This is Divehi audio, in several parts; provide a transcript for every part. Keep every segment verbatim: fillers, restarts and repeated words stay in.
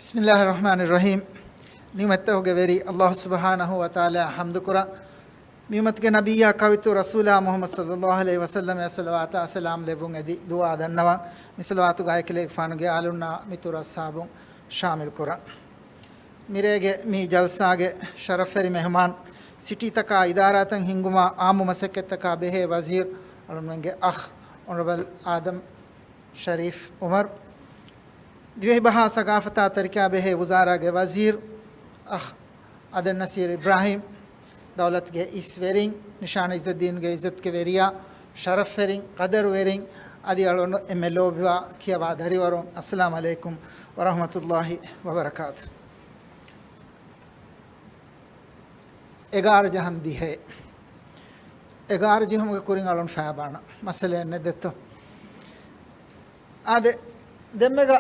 بسم الله الرحمن الرحيم. ނިޢުމަތްތަކުގެ ވެރި ﷲ ސުބްޙާނަހޫ ވަތަޢާލާއަށް ޙަމްދުކުރަން. މިއުއްމަތުގެ ނަބިއްޔާ ކައުއިތުރު ރަސޫލާ މުޙައްމަދު ޞައްލައްލާހު ޢަލައިހި ވަސައްލަމަށް ޞަލަވާތާ ސަލާމް ލެއްވުން އެދި ދުޢާ ދަންނަވަން. މި ޞަލަވާތުގައި އެކަލޭގެފާނުގެ އާލުންނާ މިތުރު އަޞްޙާބުން ޝާމިލް ކުރަން. މިރޭގެ މި ޖަލްސާގެ ޝަރަފްވެރި މެހުމާން، ސިޓީތަކާ އިދާރާތައް ހިންގުމާ އާއްމު މަސައްކަތްތަކާ ބެހޭ ވަޒީރު، އަޅުންމެންގެ އަޚް އޮނަރަބަލް އާދަމް ޝަރީފް އުމަރު، ދިވެހިބަހާ ސަގާފަތާ ތަރިކާ ބެހޭ ވުޒާރާގެ ވަޒީރު އަޚް އާދަމް ނަސީރު އިބްރާހީމް، ދައުލަތުގެ އިސް ވެރިން، ނިޝާން އިއްޒައްދީންގެ އިއްޒަތުގެ ވެރިޔާ، ޝަރަފްވެރިން، ޤަދަރުވެރިން، އަދި އަޅުން އެންމެ ލޯބިވާ ކިޔަވާ ދަރިވަރުން، އައްސަލާމް ޢަލައިކުމް ވަރަޙްމަތުﷲ ވަބަރަކާތު. އެގާރަ ޖަހަން ދިހައެއް. އެގާރަ ޖެހުމުގެ ކުރިން އަޅުން ފައިބާނަ މައްސަލައެއް ނެތް ދެއްތޯ؟ އާދެ، ދެންމެގަ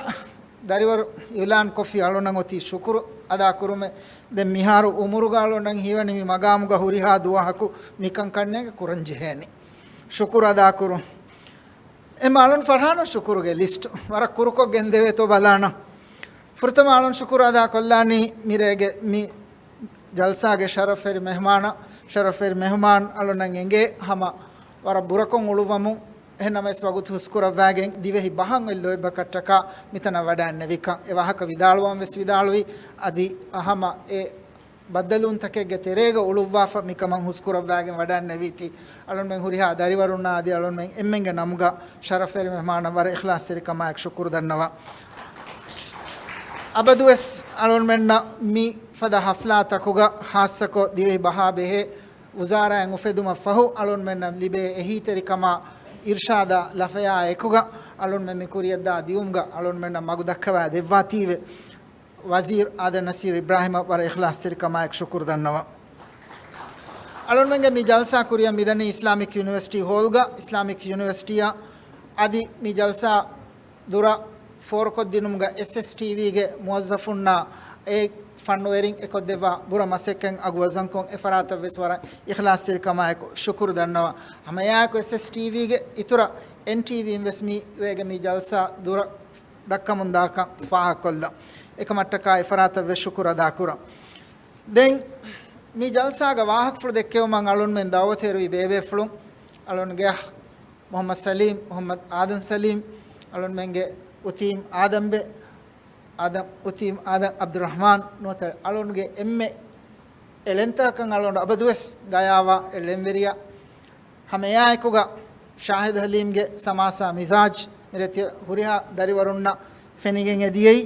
ދަރިވަރު އިޢުލާން ކޮށްފި އަޅުންނަށް އޮތީ ޝުކުރު އަދާކުރުމެއް. ދެން މިހާރު އުމުރުގަ އަޅުންނަށް ހީވަނީ މި މަގާމުގަ ހުރިހާ ދުވަހަކު މިކަން ކަންނޭނގެ ކުރަން ޖެހޭނީ. ޝުކުރު އަދާކުރުން. އެމަ އަޅުން ފަރާނަ ޝުކުރުގެ ލިސްޓް ވަރަށް ކުރުކޮށް ގެންދެވޭތޯ ބަލާނަ. ފުރަތަމަ އަޅުން ޝުކުރު އަދާ ކޮށްލާނީ މިރޭގެ މި ޖަލްސާގެ ޝަރަފްވެރި މެހުމާނަށް، ޝަރަފްވެރި މެހުމާން އަޅުންނަށް އެނގޭ ހަމަ ވަރަށް ބުރަކޮށް އުޅުއްވަމުން، އެހެންނަމަވެސް ވަގުތު ހުސްކުރައްވާގެން ދިވެހި ބަހަށް އޮތް ލޯތްބަކަށްޓަކާ މިތަނަށް ވަޑައިންނެވިކަން. އެ ވާހަކަ ވިދާޅުވަން ވެސް ވިދާޅުވި، އަދި ހަމަ އެ ބައްދަލުވުންތަކެއްގެ ތެރޭގަ އުޅުއްވާފަ މިކަމަށް ހުސްކުރައްވާގެން ވަޑައިންނެވީތީ، އަޅުންމެން ހުރިހާ ދަރިވަރުންނާ އަދި އަޅުންމެން އެންމެންގެ ނަމުގަ ޝަރަފްވެރި މެހުމާނަށް ވަރަށް އިޚްލާޞްތެރިކަމާއެކު ޝުކުރު ދަންނަވަން. އަބަދުވެސް އަޅުންމެންނަށް މި ފަދަ ހަފްލާތަކުގަ ޚާއްޞަކޮށް ދިވެހި ބަހާ ބެހޭ ވުޒާރާއެއް އުފެދުމަށް ފަހު، އަޅުންމެންނަށް ލިބޭ އެހީތެރިކަމާ އިރްޝާދާ ލަފަޔާ އެކުގަ، އަޅުންމެން މި ކުރިޔަށްދާ ދިއުމުގަ އަޅުންމެންނަށް މަގު ދައްކަވާ ދެއްވާތީވެ. ވަޒީރު އާދަމް ނަސީރު އިބްރާހީމަށް ވަރަށް އިޚްލާޞްތެރިކަމާއެކު ޝުކުރު ދަންނަވަން. އަޅުންމެންގެ މި ޖަލްސާ ކުރިއަށް މިދަނީ އިސްލާމިކް ޔުނިވަރސިޓީ ހޯލްގަ. އިސްލާމިކް ޔުނިވަރސިޓީއަށް އަދި މި ޖަލްސާ ދުރަށް ފޯރުކޮށްދިނުމުގަ އެސްއެސްޓީވީގެ މުވައްޒަފުންނާ އެ ފަންނުވެރިން އެކޮށްދެއްވާ ބުރަ މަސައްކަތް އަގު ވަޒަންކޮށް، އެފަރާތަށްވެސް ވަރަށް އިޚްލާޞްތެރިކަމާއެކު ޝުކުރު ދަންނަވަން. ހަމައެއާއެކު އެސްއެސްޓީވީގެ އިތުރަށް އެންޓީވީން ވެސް މި ރޭގެ މި ޖަލްސާ ދުރަށް ދައްކަމުންދާކަން ފާހަގަކޮށްލަން. އެކަމަށްޓަކާ އެފަރާތަށްވެސް ޝުކުރު އަދާކުރަން. ދެން މި ޖަލްސާގަ ވާހަކަފުޅު ދެއްކެވުމަށް އަޅުންމެން ދަޢުވަތު އެރުވި ބޭބޭފުޅުން، އަޅުންގެ އަޚް މުޙައްމަދު ސަލީމް، މުޙައްމަދު އާދަމް ސަލީމް، އަޅުންމެންގެ އުތީމް އާދަމްބެ، އާދަމް، އުތީމް އާދަމް ޢަބްދުއްރަޙްމާން ނުވަތަ އަޅުންގެ އެންމެ އެޅެންތަކަކަށް އަޅުން އަބަދުވެސް ގަޔާވާ އެ ޅެންވެރިޔާ، ހަމައެއާއެކުގަ ޝާހިދު ޙަލީމްގެ ސަމާސާ މިޒާޖް މިރޭ ތިޔަ ހުރިހާ ދަރިވަރުންނަށް ފެނިގެން އެދިޔައީ.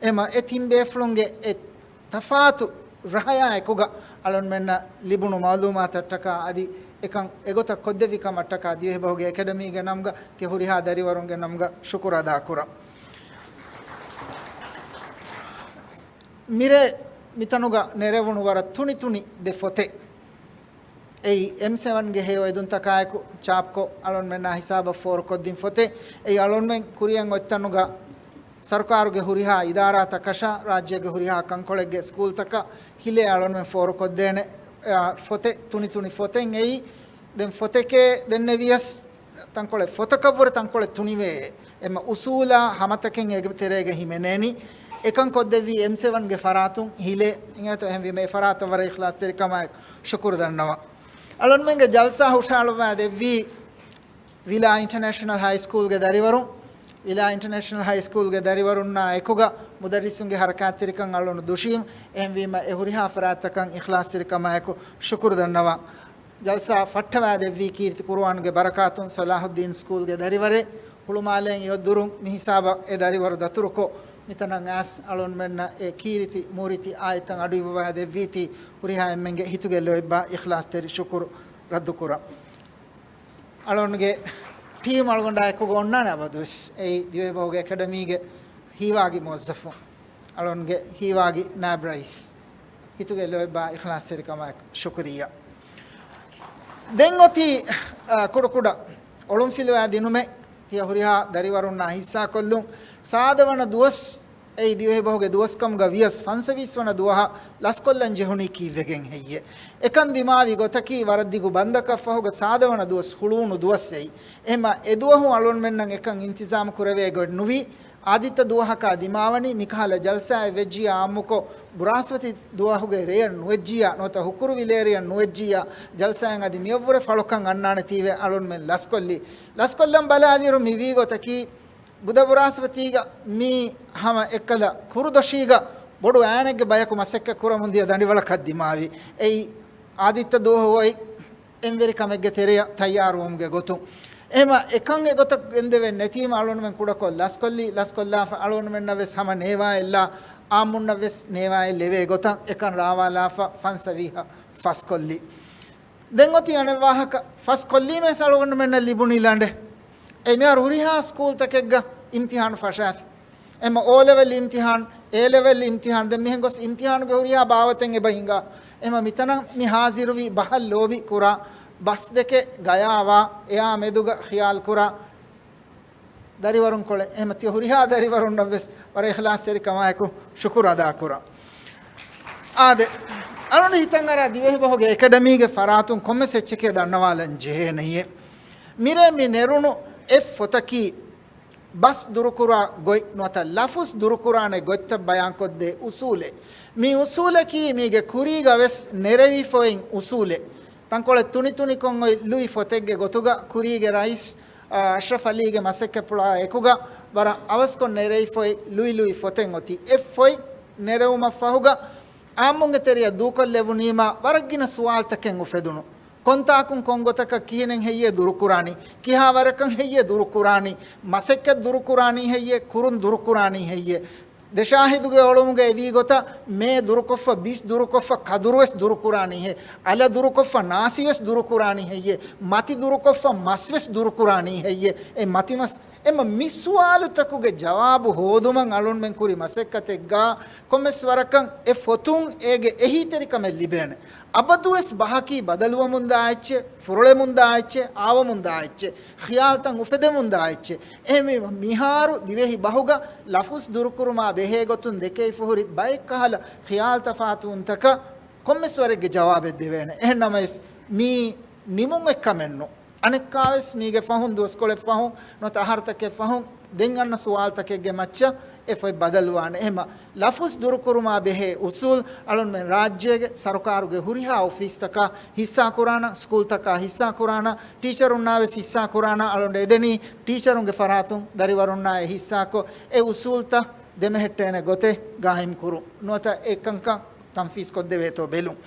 އެމަ އެ ތިން ބޭފުޅުންގެ އެ ތަފާތު ރަހަޔާ އެކުގަ އަޅުންމެންނަށް ލިބުނު މަޢުލޫމާތަށްޓަކާ އަދި އެކަން އެގޮތަށް ކޮށްދެއްވި ކަމަށްޓަކާ ދިވެހިބަހުގެ އެކަޑަމީގެ ނަމުގަ ތިޔަ ހުރިހާ ދަރިވަރުންގެ ނަމުގަ ޝުކުރު އަދާކުރަން. މިރޭ މިތަނުގަ ނެރެވުނު ވަރަށް ތުނިތުނި ދެ ފޮތެއް. އެއީ އެމް ސެވަންގެ ހެޔޮ އެދުންތަކާއެކު ޗާޕްކޮށް އަޅުންމެންނާ ހިސާބަށް ފޯރުކޮށްދިން ފޮތެއް. އެއީ އަޅުންމެން ކުރިއަށް އޮތްތަނުގަ ސަރުކާރުގެ ހުރިހާ އިދާރާތަކަށާ ރާއްޖޭގެ ހުރިހާ ކަންކޮޅެއްގެ ސްކޫލްތަކަށް ހިލޭ އަޅުންމެން ފޯރުކޮށްދޭނެ، އާ، ފޮތެއް، ތުނިތުނި ފޮތެއް. އެއީ ދެން ފޮތެކޭ ދެންނެވިޔަސް ތަންކޮޅެއް ފޮތަކަށްވުރެ ތަންކޮޅެއް ތުނިވޭ. އެމަ އުސޫލާ ހަމަތަކެއް އޭގެ ތެރޭގަ ހިމެނޭނީ. އެކަން ކޮށްދެއްވީ އެމް ސެވަންގެ ފަރާތުން ހިލޭ. އިނގޭތޯ އެހެންވީމަ އެ ފަރާތަށް ވަރަށް އިޚްލާޞްތެރިކަމާއެކު ޝުކުރު ދަންނަވަން. އަޅުންމެންގެ ޖަލްސާ ހުށަހަޅުއްވާ ދެއްވީ ވިލާ އިންޓަނޭޝަނަލް ހައި ސްކޫލްގެ ދަރިވަރުން، ވިލާ އިންޓަނޭޝަނަލް ހައި ސްކޫލްގެ ދަރިވަރުންނާ އެކުގަ މުދައްރިސުންގެ ހަރަކާތްތެރިކަން އަޅުން ދުށީމް. އެހެންވީމަ އެ ހުރިހާ ފަރާތްތަކަށް އިޚްލާޞްތެރިކަމާއެކު ޝުކުރު ދަންނަވަން. ޖަލްސާ ފައްޓަވާދެއްވީ ކީރިތި ޤުރުއާންގެ ބަރަކާތުން ޞަލާޙުއްދީން ސްކޫލްގެ ދަރިވަރެއް. ހުޅުމާލޭން އިވައްދުރުން މިހިސާބަށް އެ ދަރިވަރު ދަތުރުކޮށް، މިތަނަށް އައިސް އަޅުންމެންނަށް އެ ކީރިތި މޫރިތި އާޔަތްތައް އަޑުއިވަވާދެއްވީތީ، ހުރިހާ އެންމެންގެ ހިތުގެ ލޯތްބާ އިޚްލާޞްތެރި ޝުކުރު ރައްދުކުރަން. އަޅުންގެ ޓީމް އަޅުގަނޑާ އެކުގަ އޮންނާނެ އަބަދުވެސް. އެއީ ދިވެހިބަހުގެ އެކަޑަމީގެ ހީވާގި މުވައްޒަފުން. އަޅުންގެ ހީވާގި ނާއިބް ރައީސް. ހިތުގެ ލޯތްބާ އިޚްލާޞްތެރިކަމާއެކު ޝުކުރިއްޔާ. ދެން އޮތީ، އާ، ކުޑަކުޑަ އޮޅުންފިލުވާ ދިނުމެއް ތިޔަ ހުރިހާ ދަރިވަރުންނާ ހިއްސާކޮށްލުން. ސާދަވަނަ ދުވަސް އެއީ ދިވެހިބަހުގެ ދުވަސްކަމުގަ ވިޔަސް، ފަންސަވީސް ވަނަ ދުވަހަށް ލަސްކޮށްލަން ޖެހުނީ ކީއްވެގެން ހެއްޔޭ؟ އެކަން ދިމާވި ގޮތަކީ ވަރަށް ދިގު ބަންދަކަށްފަހުގަ ސާދަވަނަ ދުވަސް ހުޅުވުނު ދުވަސް އެއީ. އެހެމަ އެ ދުވަހު އަޅުންމެންނަށް އެކަން އިންތިޒާމް ކުރެވޭ ގޮތް ނުވި. އާދިއްތަ ދުވަހަކާ ދިމާވަނީ މިކަހަލަ ޖަލްސާއެއް ވެއްޖިއްޔާ އާއްމުކޮށް، ބުރާސްފަތި ދުވަހުގެ ރެޔަށް ނުވެއްޖިއްޔާ، ނުވަތަ ހުކުރު ވިލޭރިޔަށް ނުވެއްޖިއްޔާ، ޖަލްސާއިން އަދި މިއަށްވުރެ ފަޅުކަން އަންނާނެތީވެ އަޅުންމެން ލަސްކޮށްލީ. ލަސްކޮށްލަން ބަލާލިއިރު މި ވީ ގޮތަކީ، ބުދަ ބުރާސްފަތީގަ މީ ހަމަ އެއްކަލަ ކުރުދޮށީގަ ބޮޑު އާނެއްގެ ބަޔަކު މަސައްކަތް ކުރަމުން ދިޔަ ދަނޑިވަޅަކަށް ދިމާވި. އެއީ އާދިއްތަ ދުވަހު އޮތް އެންވެރިކަމެއްގެ ތެރެޔަށް ތައްޔާރުވުމުގެ ގޮތުން. އެހެމަ އެކަން އެގޮތަށް ގެންދެވެން ނެތީމަ އަޅުންމެން ކުޑަކޮށް ލަސްކޮށްލީ، ލަސްކޮށްލާފަ އަޅުންމެންނަށް ވެސް ހަމަ ނޭވާއެއްލާ، އާއްމުންނަށް ވެސް ނޭވާއެއް ލެވޭ ގޮތަށް އެކަން ރާވާލާފަ ފަންސަވީހަށް ފަސްކޮށްލީ. ދެން އޮތީ އަނެއް ވާހަކަ، ފަސްކޮށްލީމަ ވެސް އަޅުގަނޑުމެންނަށް ލިބުނީ ލަނޑެއް. އެ މިހާރު ހުރިހާ ސްކޫލްތަކެއްގަ އިމްތިހާނު ފަށާފި. އެމަ އޯލެވެލް އިމްތިހާން، އޭލެވެލް އިމްތިހާން، ދެން މިހެން ގޮސް އިމްތިހާނުގެ ހުރިހާ ބާވަތެއް އެބަ ހިނގާ. އެމަ މިތަނަށް މި ހާޒިރުވީ ބަހަށް ލޯބި ކުރާ، ބަސް ދެކެ ގަޔާވާ، އެއާ މެދުގަ ޚިޔާލް ކުރާ ދަރިވަރުންކޮޅެއް. އެމަ ތި ހުރިހާ ދަރިވަރުންނަށް ވެސް ވަރަށް އިޚްލާޞްތެރިކަމާއެކު ޝުކުރު އަދާކުރަން. އާދެ، އަޅުނޑި ހިތަށް އަރާ ދިވެހިބަހުގެ އެކަޑަމީގެ ފަރާތުން ކޮންމެސް އެއްޗެކޭ ދަންނަވާލަން ޖެހޭނެޔޭ. މިރޭ މި ނެރުނު އެއް ފޮތަކީ، ބަސް ދުރުކުރާ ގޮތް ނުވަތަ ލަފުޒް ދުރުކުރާނެ ގޮތްތައް ބަޔާންކޮށްދޭ އުސޫލެއް. މި އުސޫލަކީ މީގެ ކުރީގަ ވެސް ނެރެވިފައި އޮތް އުސޫލެއް. ތަންކޮޅެއް ތުނިތުނިކޮށް އޮތް ލުއި ފޮތެއްގެ ގޮތުގަ ކުރީގެ ރައީސް، އާ، އަޝްރަފް އަލީގެ މަސައްކަތްޕުޅާ އެކުގަ ވަރަށް އަވަސްކޮށް ނެރެވިފައި ލުއި ލުއި ފޮތެއް އޮތީ. އެއް ފޮތް ނެރެވުމަށްފަހުގަ އާއްމުންގެ ތެރެޔަށް ދޫކޮށްލެވުނީމާ ވަރަށް ގިނަ ސުވާލުތަކެއް އުފެދުނު. ކޮންތާކުން ކޮންގޮތަކަށް ކިހިނެއް ހެއްޔޭ ދުރުކުރާނީ؟ ކިހާ ވަރަކަށް ހެއްޔޭ ދުރުކުރާނީ؟ މަސައްކަތް ދުރުކުރާނީ ހެއްޔޭ؟ ކުރުން ދުރުކުރާނީ ހެއްޔޭ؟ ދެ ޝާހިދުގެ އޮޅުމުގަ އެވީ ގޮތަށް މޭ ދުރުކޮށްފަ، ބިސް ދުރުކޮށްފަ، ކަދުރުވެސް ދުރުކުރާނީ ހެއްޔޭ؟ އަލަ ދުރުކޮށްފަ، ނާސިވެސް ދުރުކުރާނީ ހެއްޔޭ؟ މަތި ދުރުކޮށްފަ، މަސްވެސް ދުރުކުރާނީ ހެއްޔޭ؟ އެ މަތިމަސް އެމަ މި ސުވާލުތަކުގެ ޖަވާބު ހޯދުމަށް އަޅުންމެން ކުރި މަސައްކަތެއްގަ ކޮންމެސް ވަރަކަށް އެ ފޮތުން އޭގެ އެހީތެރިކަމެއް ލިބޭނެ. އަބަދުވެސް ބަހަކީ ބަދަލުވަމުންދާ އެއްޗެއް، ފުރޮޅެމުންދާ އެއްޗެއް، އާވަމުންދާ އެއްޗެއް، ޚިޔާލްތައް އުފެދެމުންދާ އެއްޗެއް. އެހެންވީމަ މިހާރު ދިވެހި ބަހުގަ ލަފުޒް ދުރުކުރުމާ ބެހޭގޮތުން ދެކެވިފަ ހުރި ބައެއްކަހަލަ ޚިޔާލްތަފާތުވުންތަކަށް ކޮންމެސް ވަރެއްގެ ޖަވާބެއް ދެވޭނެ. އެހެންނަމަވެސް މީ ނިމުން އެއްކަމެއްނު. އަނެއްކާވެސް މީގެ ފަހުން، ދުވަސްކޮޅެއް ފަހުން ނުވަތަ އަހަރުތަކެއް ފަހުން ދެން އަންނަ ސުވާލުތަކެއްގެ މައްޗަށް އެ ފޮތް ބަދަލުވާނެ. އެހެމަ ލަފުޒް ދުރުކުރުމާ ބެހޭ އުސޫލް އަޅުންމެން ރާއްޖޭގެ ސަރުކާރުގެ ހުރިހާ އޮފީސްތަކާ ހިއްސާކުރާނަ، ސްކޫލްތަކާ ހިއްސާކުރާނަ، ޓީޗަރުންނާވެސް ހިއްސާކުރާނަ. އަޅުން އެދެނީ ޓީޗަރުންގެ ފަރާތުން ދަރިވަރުންނާއި ހިއްސާކޮށް އެ އުސޫލްތައް ދެމެހެއްޓޭނެ ގޮތެއް ގާއިމްކުރުން. ނުވަތަ އެކަންކަން ތަންފީޒްކޮށްދެވޭތޯ ބެލުން.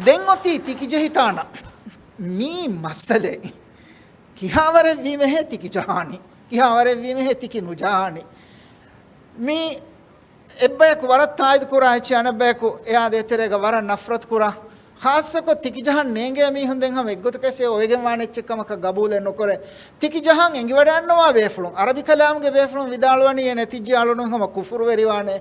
ދެން އޮތީ ތިކިޖެހިތާނަ މީ މައްސަލައެއް. ކިހާވަރެއް ވީމެހޭ ތިކިޖަހާނީ؟ ކިހާވަރެއް ވީމެހޭ ތިކި ނުޖަހާނީ؟ މީ އެއްބަޔަކު ވަރަށް ތާއީދު ކުރާ އެއްޗެއް، އަނެއްބަޔަކު އެއާ ދޭތެރޭގަ ވަރަށް ނަފްރަތު ކުރާ. ޚާއްޞަކޮށް ތިކިޖަހަން ނޭނގޭ މީހުން ދެން ހަމަ އެއްގޮތަކަށް އެ އޮވެގެން ވާނެ އެއްޗެއް ކަމަކަށް ގަބޫލެއް ނުކުރޭ. ތިކިޖަހަން އެނގިވަޑައިގަންނަވާ ބޭފުޅުން، އަރަބި ކަލާމުގެ ބޭފުޅުން ވިދާޅުވަނީ އެ ނެތިއްޖެ އަޅުނު ހަމަ ކުފުރުވެރިވާނެ.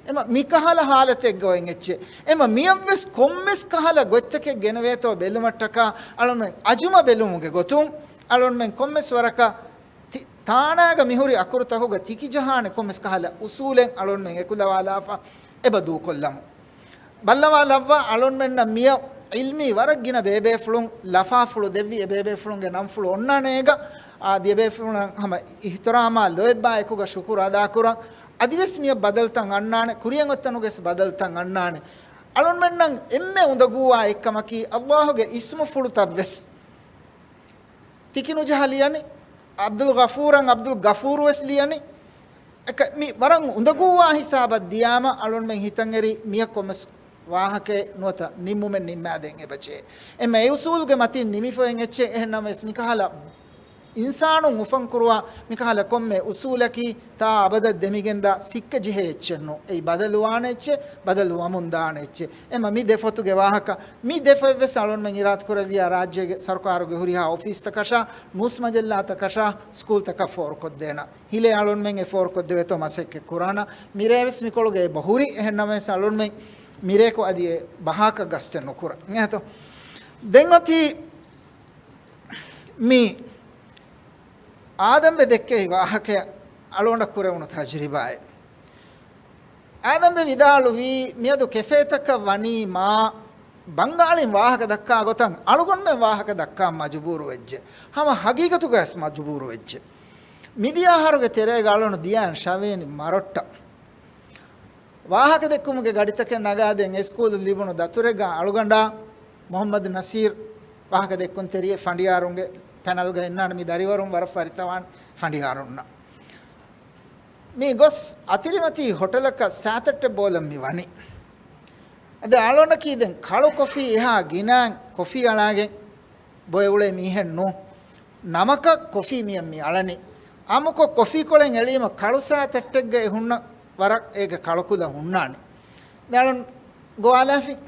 އެމަ މިކަހަލަ ހާލަތެއްގަ އޮތް އެއްޗެއް. އެމަ މިއަށްވެސް ކޮންމެސް ކަހަލަ ގޮތްތަކެއް ގެނެވޭތޯ ބެލުމަށްޓަކާ އަޅުމެން އަޒުމަ ބެލުމުގެ ގޮތުން އަޅުމެން ކޮންމެސް ވަރަކަށް ތި-، ތާނާގަ މިހުރި އަކުރުތަކުގަ ތިކިޖަހާނެ ކޮންމެސް ކަހަލަ އުސޫލެއް އަޅުމެން އެކުލަވާލާފަ އެބަ ދޫކޮށްލަމު. ބައްލަވާލައްވާ އަޅުންމެންނަށް މިއަށް ޢިލްމީ ވަރަށް ގިނަ ބޭބޭފުޅުން ލަފާފުޅު ދެއްވި އެ ބޭބޭފުޅުންގެ ނަންފުޅު އޮންނާނެ އޭގަ، އާ، ދިޔަ ބޭފުޅުން ހަމަ އިޙްތިރާމާ ލޯތްބާ އެކުގަ ޝުކުރު އަދާކުރަން. އަދިވެސް މިއަށް ބަދަލުތައް އަންނާނެ، ކުރިއަށް އޮތްތަނުގަސް ބަދަލުތައް އަންނާނެ. އަޅުންމެންނަށް އެންމެ އުނދަގޫވާ އެއްކަމަކީ، އައްލާހުގެ އިސްމުފުޅުތައްވެސް ތިކި ނުޖަހާ ލިޔަނީ، ޢަބްދުލް ޣަފޫރަށް ޢަބްދުލް ޣަފޫރުވެސް ލިޔަނީ. އެކަ-، މި ވަރަށް އުނދަގޫވާ ހިސާބަށް ދިޔާމަ، އަޅުންމެން ހިތަށް އެރީ މިއަށް ކޮންމެސް ވާހަކައެއް ނުވަތަ ނިންމުމެއް ނިންމާދޭން އެބަޖެހޭ. އެމަ އެ އުސޫލުގެ މަތިން ނިމިފައި އެއްޗެއް. އެހެންނަމަވެސް މިކަހަލަ އިންސާނުން އުފަންކުރުވާ މިކަހަލަ ކޮންމެ އުސޫލަކީ ތާ އަބަދަށް ދެމިގެންދާ ސިއްކަ ޖެހޭ އެއްޗެއް ނޫން. އެއީ ބަދަލުވާނެ އެއްޗެއް، ބަދަލުވަމުން ދާނެ އެއްޗެއް. އެމަ މި ދެ ފޮތުގެ ވާހަކަ، މި ދެ ފޮތްވެސް އަޅުންމެން އިރާދަކުރެއްވިޔާ ރާއްޖޭގެ ސަރުކާރުގެ ހުރިހާ އޮފީސްތަކަށާ، ނޫސްމަޖައްލާތަކަށާ، ސްކޫލްތަކަށް ފޯރުކޮށްދޭނަ. ހިލޭ އަޅުންމެން އެ ފޯރުކޮށްދެވޭތޯ މަސައްކަތް ކުރާނަ. މިރޭވެސް މިކޮޅުގަ އެބަ ހުރި. އެހެންނަމަވެސް އަޅުންމެން މިރޭކޮށް އަދި އެ ބަހާކަށް ގަސްތެއް ނުކުރަން. އެހެންތޯ؟ ދެން އޮތީ މި އާދަމްބެ ދެއްކެވި ވާހަކަ އަޅުގަނޑަށް ކުރެވުނު ތަޖުރިބާއެއް. އާދަމްބެ ވިދާޅުވީ، މިއަދު ކެފޭތަކަށް ވަނީމާ، ބަންގާޅިން ވާހަކަ ދައްކާ ގޮތަށް އަޅުގަނޑުމެން ވާހަކަ ދައްކާ މަޖުބޫރު ވެއްޖެ. ހަމަ ހަގީގަތުގަވެސް މަޖުބޫރު ވެއްޖެ. މިދިޔަ އަހަރުގެ ތެރޭގަ އަޅުން ދިޔާން ޝަވޭނި މަރޮއްޓަށް ވާހަކަ ދެއްކުމުގެ ގަޑިތަކެއް ނަގާދޭން އެ ސްކޫލު ލިބުނު ދަތުރެއްގަ އަޅުގަނޑާ މުހައްމަދު ނަސީރް ވާހަކަ ދެއްކުންތެރިއެއް ފަނޑިޔާރުންގެ ޕެނަލްގަ އިންނާނެ. މި ދަރިވަރުން ވަރަށް ފަރިތަވާން ފަނޑިޔާރުންނަށް. މި ގޮސް އަތިރިމަތީ ހޮޓެލަކަށް ސާތައްޓެއް ބޯލަން މި ވަނީ. އަދި އަޅުގަނޑަކީ ދެން ކަޅު ކޮފީ އެހާ ގިނައިން ކޮފީ އަޅާގެން ބޮއެ އުޅޭ މީހެއް ނޫން. ނަމަކަށް ކޮފީ މިއަށް މި އަޅަނީ. އާއްމުކޮށް ކޮފީ ކޮޅެއް އެޅީމަ ކަޅު ސާތައްޓެއްގަ އެ ހުންނަ ވަރަށް އޭގެ ކަޅުކުލަ ހުންނާނެ. ދެން އަޅުން ގޮވާލާފިން.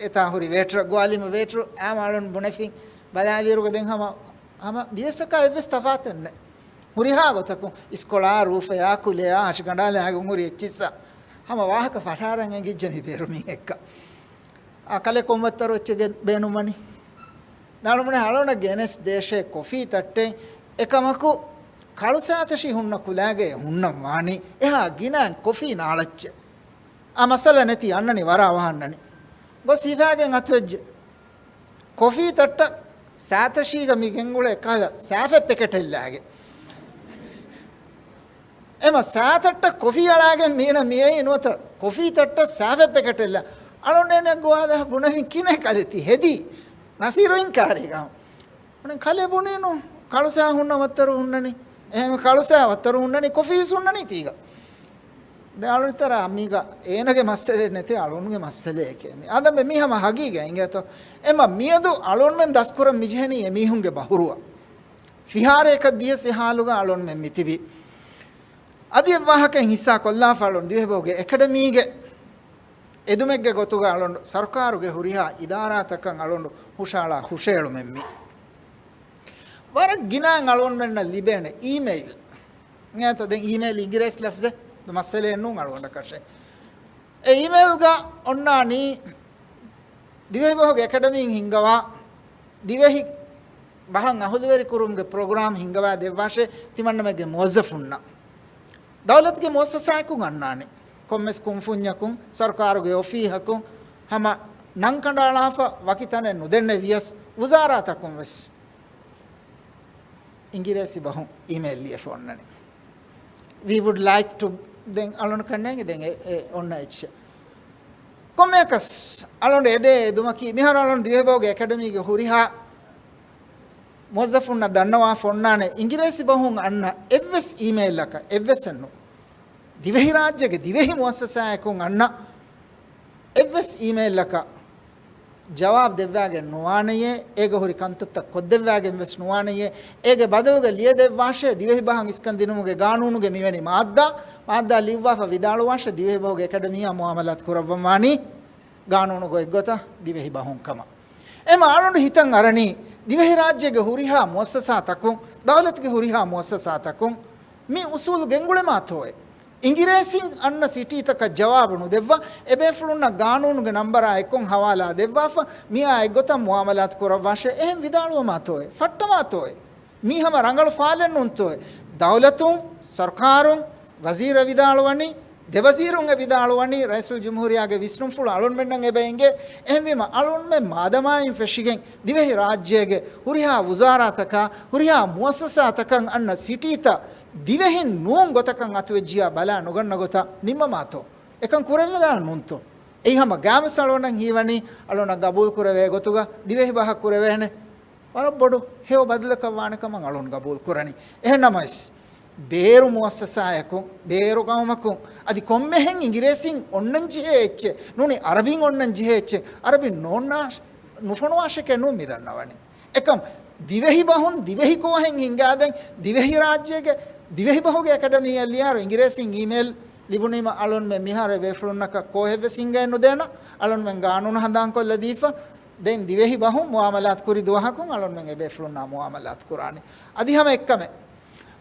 އެތާ ހުރި ވޭޓަރ، ގޮވާލީމަ ވޭޓަރު އާ މާޅުން ބުނެފިން. ބަލާލިއިރުގަ ދެން ހަމަ، ހަމަ ދިވެއްސަކާ އެއްވެސް ތަފާތެއް ނެތް. ހުރިހާ ގޮތަކުން އިސްކޮޅާ، ރޫފަޔާ، ކުލަޔާ، ހަށިގަނޑާލާގެން ހުރި އެއްޗިއްސަށް ހަމަ ވާހަކަ ފަށާރަން އެނގިއްޖެ މި ބޭރު މީހެއްކަ. އާ ކަލޭ ކޮން ވައްތަރު އެއްޗެއް ބޭނުންވަނީ؟ ނަޅުމުނެ އަޅުނަށް ގެނެސް ދޭށޭ ކޮފީ ތައްޓެއް. އެކަމަކު ކަޅު ސާތަށި ހުންނަ ކުލައިގައި ހުންނަން ވާނީ އެހާ ގިނައިން ކޮފީ ނާޅައްޗެއް. އާ މައްސަލަ ނެތި، އަންނަނީ ވަރަށް އަވަހަށް އަންނަނީ. ގޮސް ހިފާގެން އަތުވެއްޖެ. ކޮފީ ތައްޓަށް ސާތަށީގަ މި ގެންގުޅޭ ކަހަލަ ސާފެއް ޕެކެޓެއް ލާގެ. އެމަ ސާތައްޓަށް ކޮފީ އަޅާގެން މީނަ މިއައީ ނުވަތަ ކޮފީ ތައްޓަށް ސާފެއް ޕެކެޓެއް ލާ. އަޅުންނޭނެ ގޮވާލާ ބުނެފިން ކިނެ ކަލެތި ހެދީ. ނަސީރު އިންކާރީގަ. އަނެއް ކަލޭ ބުނީނު، ކަޅު ސާ ހުންނަ ވައްތަރު ހުންނަނީ. އެހެން ކަޅު ސާ ވައްތަރު ހުންނަނީ، ކޮފީ ވެސް ހުންނަނީ ތީގަ. ދެން އަޅުންތަރާ މީގަ އޭނަގެ މައްސަލައެއް ނެތޭ، އަޅުންގެ މައްސަލައެކޭ މީ. އާދަނބެ މީ ހަމަ ހަގީގަތް އިނގޭތޯ. އެމަ މިއަދު އަޅުންމެން ދަސްކުރަން މިޖެހެނީ އެމީހުންގެ ބަހުރުވަ. ފިހާރަޔަކަށް ދިޔަސް އެ ހާލުގަ އަޅުންމެން މިތިބީ. އަދި އެއްވާހަކައެއް ހިއްސާ ކޮށްލާފަ އަޅުން ދިވެހިބަހުގެ އެކަޑަމީގެ އެދުމެއްގެ ގޮތުގަ އަޅުން ސަރުކާރުގެ ހުރިހާ އިދާރާތަކަށް އަޅުން ހުށައަޅާ ހުށައެޅުމެއް މީ. ވަރަށް ގިނައިން އަޅުންމެންނަށް ލިބޭނެ އީމެއިލް. އެނގޭތޯ ދެން އީމެއިލް އިނގިރޭސި ލަފްޒެއް މައްސަލައެއް ނޫން އަޅުގަނޑަކަށެއް. އެ އީމެއިލްގަ އޮންނާނީ ދިވެހިބަހުގެ އެކަޑަމީން ހިންގަވާ ދިވެހި ބަހަށް އަހުލުވެރިކުރުމުގެ ޕްރޮގްރާމް ހިންގަވާ ދެއްވާށޭ ތިމަންނަމެންގެ މުވައްޒަފުންނަށް. ދައުލަތުގެ މުއައްސަސާއަކުން އަންނާނެ. ކޮންމެސް ކުންފުންޏަކުން، ސަރުކާރުގެ އޮފީހަކުން، ހަމަ ނަން ކަނޑައަޅާފަ ވަކި ތަނެއް ނުދެންނެވިޔަސް، ވުޒާރާތަކުން ވެސް އިނގިރޭސި ބަހުން އީމެއިލް ލިޔެފަ އޮންނަނީ. We would like to ދެން އަޅުން ކަންނޭނގެ ދެން އެ، އެ އޮންނަ އެއްޗެއް. ކޮންމެއަކަސް އަޅުން އެދޭ އެދުމަކީ، މިހާރު އަޅުން ދިވެހިބަހުގެ އެކަޑަމީގެ ހުރިހާ މުވައްޒަފުންނަށް ދަންނަވާފަ އޮންނާނެ، އިނގިރޭސި ބަހުން އަންނަ އެއްވެސް އީމެއިލްއަކަށް، އެއްވެސް އެއްނު. ދިވެހިރާއްޖޭގެ ދިވެހި މުއައްސަސާއަކުން އަންނަ އެއްވެސް އީމެއިލްއަކަށް ޖަވާބު ދެއްވާގެން ނުވާނެޔޭ، އޭގަ ހުރި ކަންތައްތައް ކޮށްދެއްވާގެން ވެސް ނުވާނެޔޭ، އޭގެ ބަދަލުގަ ލިޔެދެއްވާށޭ، ދިވެހި ބަހަށް އިސްކަން ދިނުމުގެ ގާނޫނުގެ މިވެނި މާއްދާ، މާއްދާ ލިޔުއްވާފަ ވިދާޅުވާށޭ، ދިވެހި ބަހުގެ އެކަޑަމީއާ މުއާމަލާތު ކުރައްވަން ވާނީ ގާނޫނު ގޮތްގޮތަށް ދިވެހި ބަހުން ކަމަށް. އެމަ އަޅުނޑު ހިތަށް އަރަނީ، ދިވެހިރާއްޖޭގެ ހުރިހާ މުއައްސަސާތަކުން، ދައުލަތުގެ ހުރިހާ މުއައްސަސާތަކުން މި އުސޫލު ގެންގުޅެމާތޯއޭ؟ އިނގިރޭސިން އަންނަ ސިޓީތަކަށް ޖަވާބު ނުދެއްވާ، އެބޭފުޅުންނަށް ގާނޫނުގެ ނަންބަރާ އެއްކޮށް ހަވާލާ ދެއްވާފަ، މިއާ އެއްގޮތަށް މުއާމަލާތު ކުރައްވާށޭ، އެހެން ވިދާޅުވަމާތޯއޭ؟ ފައްޓަމާތޯއޭ؟ މީ ހަމަ ރަނގަޅު ފާލެއް ނޫންތޯއޭ؟ ދައުލަތުން، ސަރުކާރުން، ވަޒީރު އެ ވިދާޅުވަނީ، ދެ ވަޒީރުން އެ ވިދާޅުވަނީ، ރައީސުލްޖުމްހޫރިއްޔާގެ ވިސްނުންފުޅު އަޅުންމެންނަށް އެބަ އެނގޭ. އެހެންވީމަ، އަޅުންމެން މާދަމާއިން ފެށިގެން، ދިވެހި ރާއްޖޭގެ ހުރިހާ ވުޒާރާތަކާ، ހުރިހާ މުއައްސަސާތަކަށް އަންނަ ސިޓީތައް ދިވެހިން ނޫން ގޮތަކަށް އަތުވެއްޖިޔާ ބަލާ ނުގަންނަ ގޮތަށް ނިންމަމާތޯ؟ އެކަން ކުރެވިދާނެ ނޫންތޯ؟ އެއީ ހަމަ ގާމިސް އަޅުންނަށް ހީވަނީ، އަޅުންނަށް ގަބޫލު ކުރެވޭ ގޮތުގަ ދިވެހި ބަހަށް ކުރެވޭނެ. ވަރަށް ބޮޑު ހެޔޮ ބަދަލަކަށް ވާނެ ކަމަށް އަޅުން ގަބޫލު ކުރަނީ. އެހެންނަމަވެސް، ބޭރު މުއައްސަސާއަކުން، ބޭރު ގައުމަކުން، އަދި ކޮންމެހެން އިނގިރޭސިން އޮންނަން ޖެހޭ އެއްޗެއް ނޫނީ، އަރަބިން އޮންނަން ޖެހޭ އެއްޗެއް އަރަބިން ނޯންނާ-، ނުފޮނުވާށެކޭ ނޫން މި ދަންނަވަނީ. އެކަމް ދިވެހި ބަހުން ދިވެހި ކޯހެއް ހިންގާދެން، ދިވެހި ރާއްޖޭގެ ދިވެހި ބަހުގެ އެކަޑަމީއަށް ލިޔާރު އިނގިރޭސިން އީމެއިލް ލިބުނީމަ އަޅުންމެ މިހާރު އެބޭފުޅުންނަކަށް ކޯހެއްވެސް ހިންގައެއް ނުދޭނަ، އަޅުންމެން ގާނޫނު ހަނދާންކޮށްލަދީފަ، ދެން ދިވެހި ބަހުން މުއާމަލާތު ކުރި ދުވަހަކުން އަޅުންމެން އެބޭފުޅުންނާ މުއާމަލާތު ކުރާނީ. އަދި ހަމަ އެއްކަމެއް،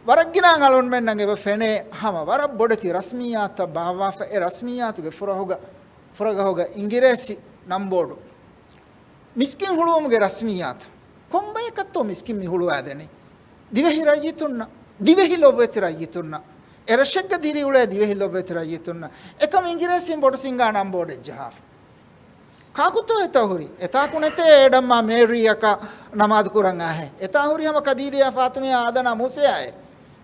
ވަރަށް ގިނަ އަޅުންމެންނަށް އެބަ ފެނޭ ހަމަ ވަރަށް ބޮޑެތި ރަސްމިއްޔާތުތައް ބާއްވާފަ، އެ ރަސްމިއްޔާތުގެ ފުރަހުގަ، ފުރަގަހުގަ އިނގިރޭސި ނަންބޯޑު. މިސްކިތް ހުޅުވުމުގެ ރަސްމިއްޔާތު. ކޮންބަޔަކަށްތޯ މިސްކިތް މި ހުޅުވާދެނީ؟ ދިވެހި ރައްޔިތުންނަށް، ދިވެހި ލޮބުވެތި ރައްޔިތުންނަށް، އެ ރަށެއްގަ ދިރިއުޅޭ ދިވެހި ލޮބުވެތި ރައްޔިތުންނަށް. އެކަމް އިނގިރޭސިން ބޮޑު ސިނގާ ނަންބޯޑެއް ޖަހާފަ. ކާކުތޯ އެތާ ހުރި؟ އެތާކު ނެތޭ އެޑަމްއާ މޭރީއަކަށް ނަމާދު ކުރަން އާހެ. އެތާ ހުރި ހަމަ ކަދީދަޔާ ފާތުމަޔާ އާދަނާ މޫސަޔާއޭ.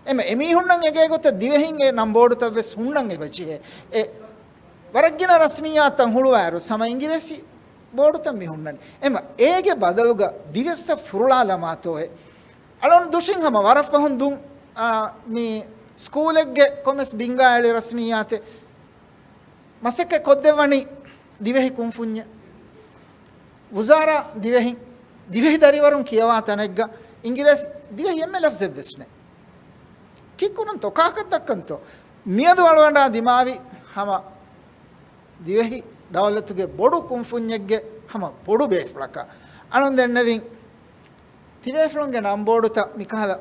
އެމަ އެމީހުންނަށް އެގޭ ގޮތަށް ދިވެހިން އެ ނަން ބޯޑުތައް ވެސް ހުންނަން އެބަޖެހޭ. އެ ވަރަށްގިނަ ރަސްމިއްޔާތުތައް ހުޅުވާއިރު ހަމަ އިނގިރޭސި ބޯޑުތައް މި ހުންނަނީ. އެމަ އޭގެ ބަދަލުގަ ދިވެއްސަށް ފުރުޅާލަމާތޯއެ. އަޅުން ދުށިން ހަމަ ވަރަށް ފަހުން ދުން، އާ، މި ސްކޫލެއްގެ ކޮމެސް ބިންގާ އެޅި ރަސްމިއްޔާތެއް. މަސައްކަތް ކޮށްދެއްވަނީ ދިވެހި ކުންފުންޏެއް. ވުޒާރާ ދިވެހިން، ދިވެހި ދަރިވަރުން ކިޔަވާ ތަނެއްގަ އިނގިރޭސި ދިވެހި އެންމެ ލަފްޒެއްވެސް ނެތް. ކީއްކުރަންތޯ؟ ކާކަށް ދައްކަންތޯ؟ މިއަދު އަޅުގަނޑާ ދިމާވި ހަމަ ދިވެހި ދައުލަތުގެ ބޮޑު ކުންފުންޏެއްގެ ހަމަ ބޮޑު ބޭފުޅަކަށް އަޅުން ދެންނެވިން. ތިބޭފުޅުންގެ ނަންބޯޑުތައް މިކަހަލަ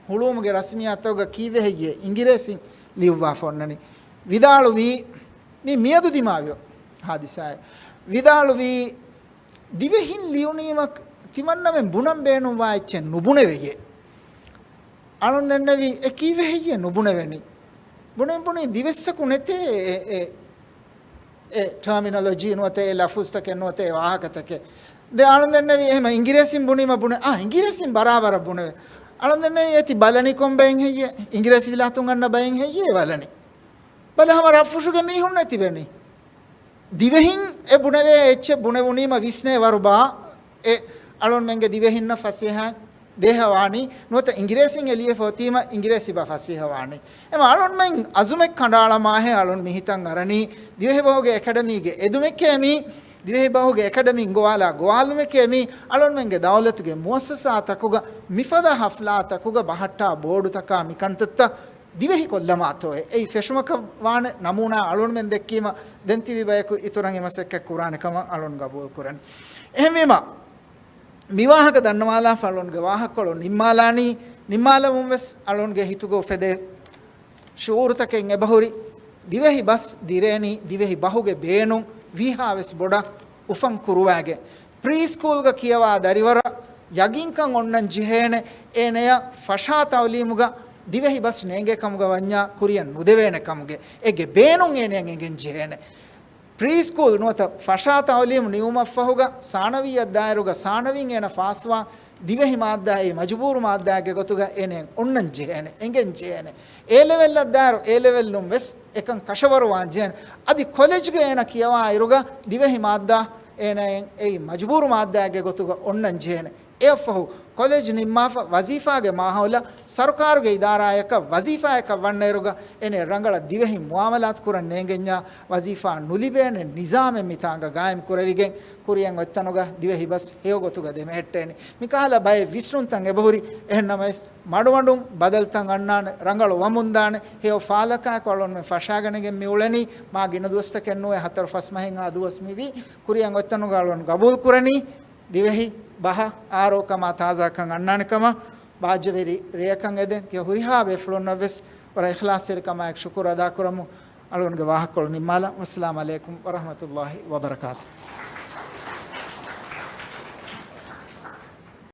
ހުޅުވުމުގެ ރަސްމިއްޔާތުގަ ކީއްވެ ހެއްޔޭ އިނގިރޭސިން ލިޔުއްވާފަ އޮންނަނީ؟ ވިދާޅުވީ، މި މިއަދު ދިމާވި ހާދިސާއެއް. ވިދާޅުވީ، ދިވެހިން ލިޔުނީމަ ތިމަންނަމެން ބުނަން ބޭނުންވާ އެއްޗެއް ނުބުނެވެޔޭ. އަޅުން ދެންނެވީ، އެ ކީއްވެ ހެއްޔޭ ނުބުނެވެނީ؟ ބުނިން ބުނިން ދިވެއްސަކު ނެތޭ އެ، އެ، އެ ޓާމިނޮލޮޖީ ނުވަތަ އެ ލަފުޒުތަކެއް ނުވަތަ އެ ވާހަކަތަކެއް. ދެން އަޅުން ދެންނެވީ އެހެމަ އިނގިރޭސިން ބުނީމަ ބުނެ، އާ، އިނގިރޭސިން ބަރާބަރަށް ބުނެވޭ. އަޅުން ދެންނެވީ އޭތި ބަލަނީ ކޮން ބައެއް ހެއްޔޭ؟ އިނގިރޭސި ވިލާތުން އަންނަ ބައެއް ހެއްޔޭ ބަލަނީ؟ ބަލަ ހަމަ ރަށްފުށުގެ މީހުންނޭ ތިބެނީ. ދިވެހިން އެ ބުނެވޭ އެއްޗެއް ބުނެވުނީމަ ވިސްނޭ ވަރުބާ އެ އަޅުންމެންގެ ދިވެހިންނަށް ފަސޭހައިން ދޭހަވާނީ ނުވަތަ އިނގިރޭސިން އެ ލިޔެފަ އޮތީމަ އިނގިރޭސި ބަ ފަސޭހަވާނީ. އެމަ އަޅުންމެން އަޒުމެއް ކަނޑައަޅަމާހޭ އަޅުން މިހިތަށް އަރަނީ ދިވެހިބަހުގެ އެކަޑަމީގެ އެދުމެކޭ މީ، ދިވެހިބަހުގެ އެކަޑަމީ ގޮވާލާ ގޮވާލުމެކޭ މީ، އަޅުންމެންގެ ދައުލަތުގެ މުއައްސަސާތަކުގަ މިފަދަ ހަފްލާތަކުގަ ބަހައްޓާ ބޯޑުތަކާ މިކަންތައްތައް ދިވެހިކޮށްލަމާތޯއޭ. އެއީ ފެށުމަކަށް ވާނެ ނަމޫނާ އަޅުންމެން ދެއްކީމަ ދެން ތިބި ބަޔަކު އިތުރަށް އެ މަސައްކަތް ކުރާނެ ކަމަށް އަޅުން ގަބޫލު ކުރަނީ. އެހެންވީމަ، މި ވާހަކަ ދަންނަވާލާފަ އަޅުންގެ ވާހަކަކޮޅު ނިންމާލާނީ، ނިންމާލަމުން ވެސް އަޅުންގެ ހިތުގަ އުފެދޭ ޝުޢޫރުތަކެއް އެބަހުރި، ދިވެހި ބަސް ދިރޭނީ ދިވެހި ބަހުގެ ބޭނުން ވީހާވެސް ބޮޑަށް އުފަން ކުރުވާގެން. ޕްރީ ސްކޫލްގަ ކިޔަވާ ދަރިވަރަށް ޔަގީންކަން އޮންނަން ޖެހޭނެ، އޭނަޔަށް ފަށާ ތައުލީމުގަ ދިވެހި ބަސް ނޭނގޭ ކަމުގަ ވަންޏާ ކުރިއަށް ނުދެވޭނެ ކަމުގެ އޭގެ ބޭނުން އޭނަޔަށް އެނގެން ޖެހޭނެ. ޕްރީ ސްކޫލް ނުވަތަ ފަށާ ތައުލީމު ނިމުމަށްފަހުގަ ސާނަވީއަށް ދާއިރުގަ ސާނަވީން އޭނަ ފާސްވާން ދިވެހި މާއްދާ އެއީ މަޖުބޫރު މާއްދާއެއްގެ ގޮތުގަ އޭނަޔަށް އޮންނަން ޖެހޭނެ، އެނގެން ޖެހޭނެ. އޭ ލެވެލްއަށް ދާއިރު އޭ ލެވެލްނުން ވެސް އެކަން ކަށަވަރުވާން ޖެހޭނެ. އަދި ކޮލެޖްގަ އޭނަ ކިޔަވާއިރުގަ ދިވެހި މާއްދާ އޭނަޔަށް އެއީ މަޖުބޫރު މާއްދާއެއްގެ ގޮތުގަ އޮންނަން ޖެހޭނެ. އެއަށްފަހު ކޮލެޖް ނިންމާފަ ވަޒީފާގެ މާހައުލަށް ސަރުކާރުގެ އިދާރާޔަކަށް ވަޒީފާޔަކަށް ވަންނައިރުގަ އޭނަ ރަނގަޅަށް ދިވެހި މުއާމަލާތު ކުރަން ނޭނގެންޏާ ވަޒީފާ ނުލިބޭނެ ނިޒާމެއް މިތާނގަ ގާއިމް ކުރެވިގެން ކުރިއަށް އޮތްތަނުގަ ދިވެހި ބަސް ހެޔޮ ގޮތުގަ ދެމެހެއްޓޭނެ. މިކަހަލަ ބައެއް ވިސްނުންތައް އެބަހުރި. އެހެންނަމަވެސް މަޑުމަޑުން ބަދަލުތައް އަންނާނެ، ރަނގަޅު ވަމުން ދާނެ، ހެޔޮ ފާލަކާއެކު އަޅުންމެން ފަށާގަނެގެން މި އުޅެނީ. މާ ގިނަ ދުވަސްތަކެއް ނުވެ، ހަތަރު ފަސް މަހެއްހާ ދުވަސް މިވީ. ކުރިއަށް އޮތްތަނުގަ އަޅުން ގަބޫލު ކުރަނީ ދިވެހި ބަހަށް އާރޯކަމާ ތާޒާކަން އަންނާނެ ކަމަށް ބާއްޖަވެރި ރެޔަކަށް އެދެން. ތިޔަ ހުރިހާ ބޭފުޅުންނަށް ވެސް ވަރަށް އިޚްލާޞްތެރިކަމާއެކު ޝުކުރު އަދާކުރަމު. އަޅުންގެ ވާހަކަކޮޅު ނިންމާލަން. ވައްސަލާމް ޢަލައިކުމް ވަރަޙްމަތުﷲ ވަބަރަކާތުހު.